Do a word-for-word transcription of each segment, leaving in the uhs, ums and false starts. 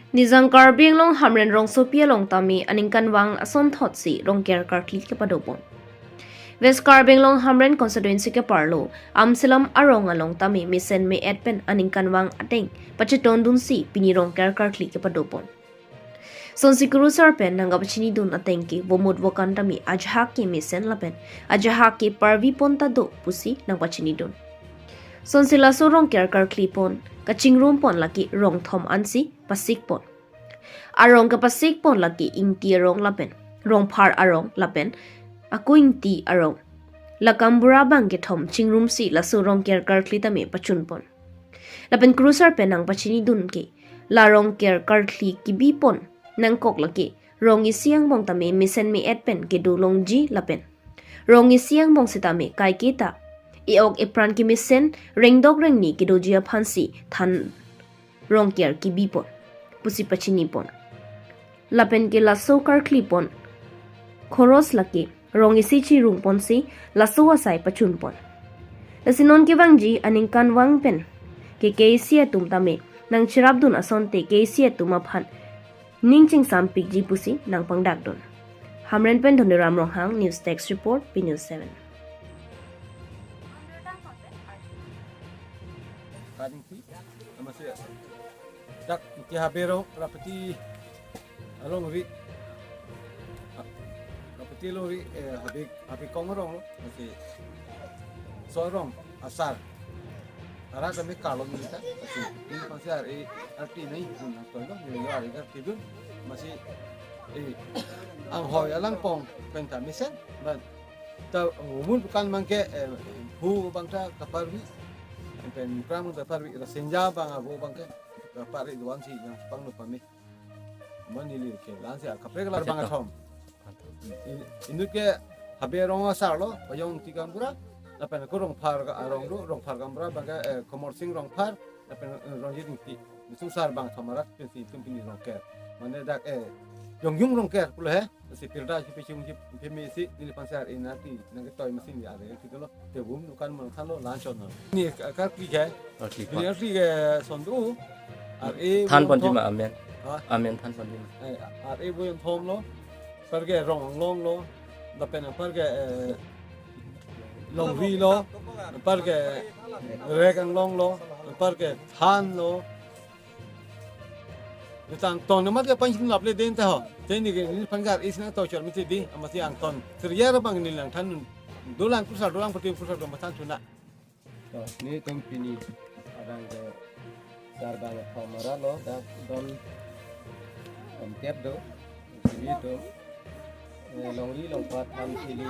Nijang Karbi Anglong Hamren rongsopi along tame aningkanvang asonthotsi Rongker karkli kepadopon. West Karbi Anglong Hamren constituency keparlo Amselam arong along tame mesen me-et pen aningkanvang ateng pachetongdunsi pini Rongker karkli kepadopon. Sonsi kurusar pen nangkapachinidun ateng ke vomut vokan tame ajahak ke mesen lapen ajahak ke parvi pon ta do pusi nangpachinidun. Sonsi laso Rongker karklipon kachingrumpon lake rongthom ansi pasikpon. Arong kepasikpon lake Ingti arong lapen Rongphar arong lapen Ako Ingti arong. La gaonbura abang kethom chingrumsi laso Rongker karkli tame pachunpon. Lapen kurusar pen nangpachinidun ke la Rongker karkli kebipon nangkok lake rong isi angbong tame mesen me-et pen kedo longji lapen rong isi angbong setame kaiketa e-ok epran kemesen rengdok rengni kedoji aphansi than Rongker kebipon pusi pachinipon. Lapen ke laso karklipon khoros lake rong isi chirungponsi laso asai pachunpon. Lasi non kevangji aningkanvang pen ke K A C atum tame nangcherapdun asonte K A C atum aphan ning chingsampikji pusi nangpangdakdun. Hamren pen Dhoniram Ronghang, News Desk Report, P News seven. Kadingpi, nama siya. Dak Ingti Habe arong, Rapeti alongri. Rapeti alongri, eh, Habe, Habe kong arong lo, masi so arong asar. Ara kami kalon neli ta, masi, neli pangsi ar-e arti nai, hmm, toilo, neli ar-e artidun, masi, eh, anghoi alangpong pen ta mesen, ban, ta, umun bukan abangke, eh, hu abang ta kaparvi, pen mukram ta parvi, la senja abang avo abangke, kaparvi doan si, yang sepang no pame. Mane neli ke, la-ansi akaprek la abang athom. In-, inut ke Habe arong asar lo, Payong Ingti gaonbura, lapen ko Rongphar ga-, arong do, Rongphar gaonbura, abangke, eh, Komorsing Rongphar, lapen, eh, Rongjit Ingti. Nisung sar abang athom arat pensi itum pini Rongker. Mane dak, eh, Yongjung Rongker pulo he. Si pirda si pechung si pemi si neli pangsi ar-e arti nangketoi masi neli ar-e arti lo. Te bum dukan mangthan lo, lanchon lo. Ni ka-, karkli ke. Karkli. Ni karkli ke son do. Ar-e thanponji ma amen. Ha? Amen thanponji ma. Eh, ar-e voyonthom lo. Anparke Rong Anglong lo. Lapen anparke, eh, Longri lo. Anparke Rek Anglong lo. Anparke Than lo. Angton amat ke pangchini laple den ta ho. Te neli ke neli pangsi ar-e si nangtoi chor mati dei, amatsi angton. Siriya abang neli nangthan. Dolang kurusar, dolang pati kurusar do mathan thuna. To, nelitum pini abangke sar abang athom arat lo, dak don tomkep do. Nelitum, eh, Longri Longphar Than Thili,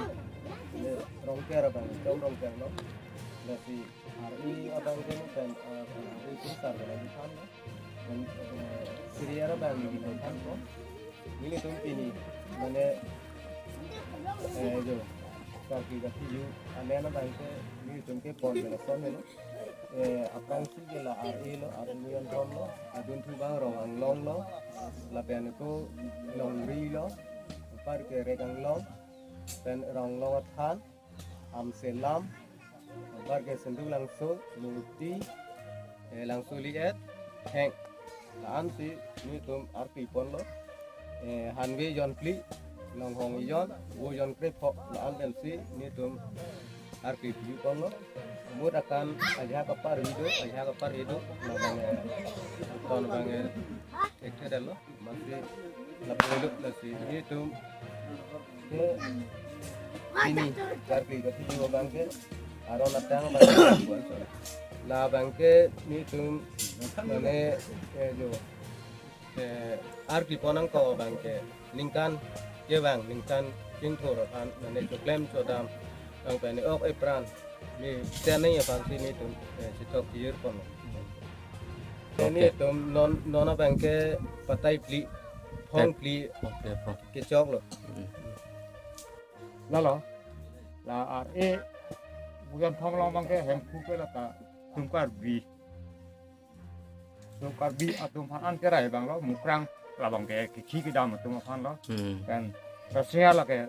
eh, Rongker abang, dom Rongker lo. Lasi ar-e abangke ni kan, eh, ar-e kurusar abang nangthan lo. Dan, eh, siriya abang neli nangthanpo. Nelitum pini, mane, eh, jo, karkli kathi-u, amen abangke, nelitum kepon ke lason lo. Eh, aphrangsi ke la ar-e lo, ar-e voyonthom lo, adunthu abang Rong Anglong lo, lapen ko Longri lo, anparke Rek Anglong, pen Rong Anglong Athan, Amselam, anparke Senduk Langso, Murti, eh, Langso Liet, Heng. La-ansi nelitum arklipon lo. Eh, hanve jon phli, longhong jon, vo jon krepho, la-an pensi nelitum arkli pipon lo. Mut akan ajahak kaparvi do, ajahak kaparvi do, labang, eh, ton abang, eh, ekthedetlo. Masi lapu-i lo, lasi nelitum ke pini karkli kathi-u abangke aron atang abang. Labangke nelitum mane, eh, jo, eh, arklipon nangkok abangke ningkan kevang, ningkan kingthur aphan mane choklem chodam, lapen e-ok epran, ne tenei aphansi nelitum, eh, chechok chijirpon. Okay. Nelitum non, non abangke patai phli, phong phli, okay, phong, kechoklo. Hmm. Lalo, la ar-e voyonthom along abangke Hemphu ke lata tum Karbi. Tum Karbi atum aphan an kerai abang lo, Mukrang labangke kethi kedam atum aphan lo. Hmm. Kan, rasanya lake,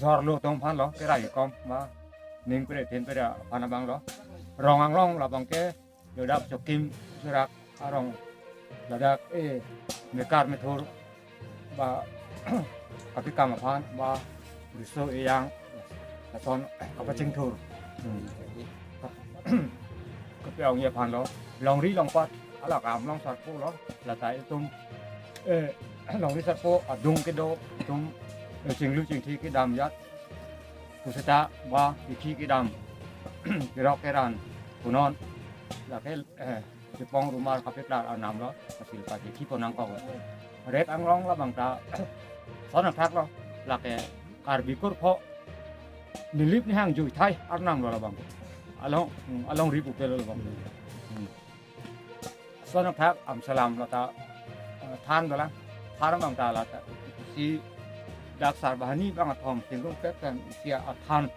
Sorlo atum aphan lo, kerai kom, ma, ning pere, then pere aphan abang lo. Rong Anglong labangke, Yodap Chokim Surak arong ladak, eh, mekar methur ba kapi kam aphan ba riso ejang lason kapachingthur. Hmm. Kapi-ongji aphan lo, longri longpat, hala kam long sarpo lo, lata itum, eh, longri sarpo adung kedo, itum, eh, chinglu chingthi kedam jat, pusita ba kethi kedam, kerok keran, punon, lake, eh, chepong rumar kapeklar arnam lo, asil pati kethi pon nangkok lo. Rek anglong labang ta, son athak lo, lake Karbi kurpho, nilip nihang juithai arnam lo labang. Along, hmm, alongri pupe lo labang. Hmm. Son athak amsalam lata, eh, than dolang, than abang ta lata. Si dak sarbahani bang athom, tingkung pek kan isi athan.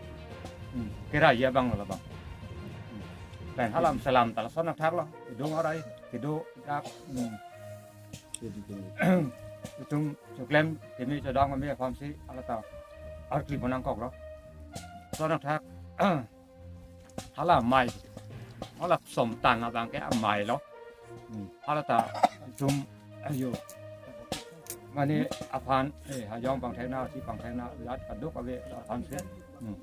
Hmm, kera ya bang lo labang. Hmm. Pen hala amsalam ta la son athak lo, idung arai, kedo dak, hmm. Itum choklem, keme chodang keme aphan si, hala ta arkli pon nangkok lo. Son athak, hala amei, hala somtang abang ke amei lo. Hmm, hala ta itum, ayo. Mane aphan, eh, hajong pangthekna, si pangthekna, jat kaduk ave aphan si. Hmm.